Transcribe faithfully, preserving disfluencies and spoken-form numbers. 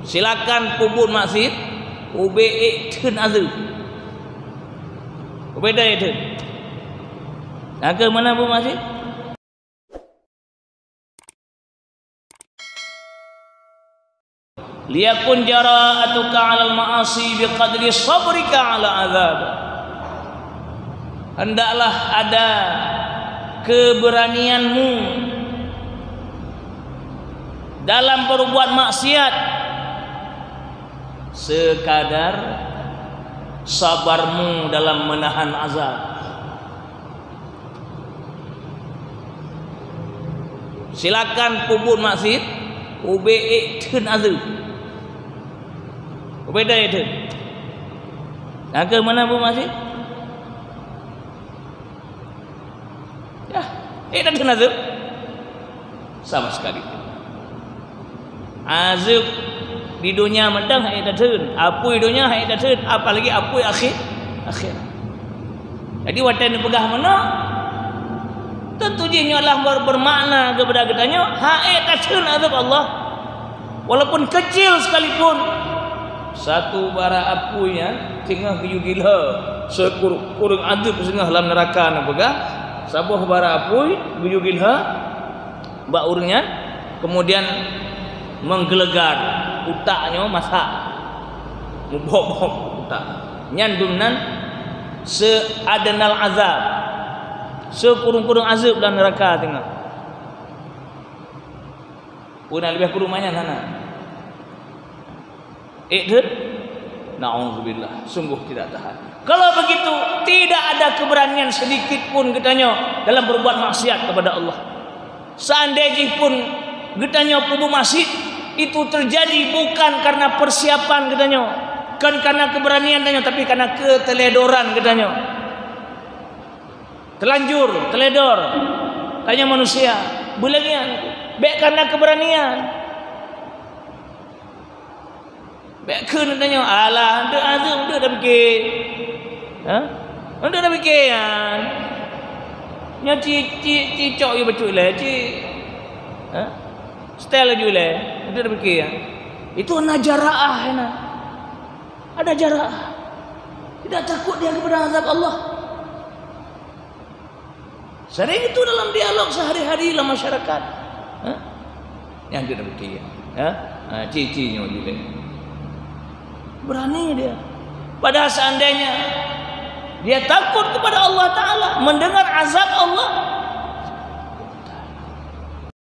Silakan peubuet maksiat, ubé ék theun azeueb. Ubé dai theun. Nyang keu meunan peubuet maksiat? Liyakun jara'atuka 'alal ma'asi biqadri sabrika 'ala azab. Hendaklah ada keberanianmu dalam berbuat maksiat sekadar sabarmu dalam menahan azab. Silakan peubuet maksiat, ubé ék theun azeueb. Ubé dai theun. Nyang keu meunan peubuet maksiat? Ya, ék theun azeueb. Sama sekali. Azeueb di donya mantong hana ék tatheun, apui donya hana ék tatheun, apalagi apui akhé-, akhirat. Jadi watée neupeugah meunoe, tentu jih nyoe lah ber-, bermakna kepada geutanyoe hana ék tatheun azeueb Allah. Walaupun kecil sekalipun, satu bara apui nyan teungoh geuyue gilha sikureueng-kureueng azeueb singoh lam neuraka neupeugah, saboh bara apui geuyue gilha bak ureuëng nyan, kemudian menggelegar utak nyoe masak, mubok-bok utak. Nyan dumnan seadnal azab, sikureueng-kureueng azeueb lam neuraka teungoh. Peue na leubeh kureueng nyan hana? Ék theun? Na'udzubillah, sungguh tidak tahan. Kalau begitu, tidak ada keberanian sedikit pun geutanyoe dalam berbuat maksiat kepada Allah. Seandai jih pun geutanyoe peubuet maksiat, itu terjadi bukan karena persiapan geutanyoe, bukan karena keberanian tanyoe, tapi karena keteledoran geutanyoe. Telanjur, teledor. Tanyoe manusia, beulagian, bék karena keberanian. Bék kheun tanyoe, "Alah, eunteuk azeueb, eunteuk tapike." Ha? Eunteuk tapike nyan. Nyoe ci, ci, ci cok yue bacut ilée, ci. Ha? Setel laju ilée, eunteuk tapike nyan. Itu na jaraah nyan. Ada jaraah. Tidak takut dia kepada azab Allah. Sering itu dalam dialog sehari-hari dalam masyarakat. Ha? Nyan dia dah bukti, ya. Ha? Ha, ci-ci nyoe jileh. Berani dia. Padahal seandainya dia takut kepada Allah Ta'ala, mendengar azab Allah,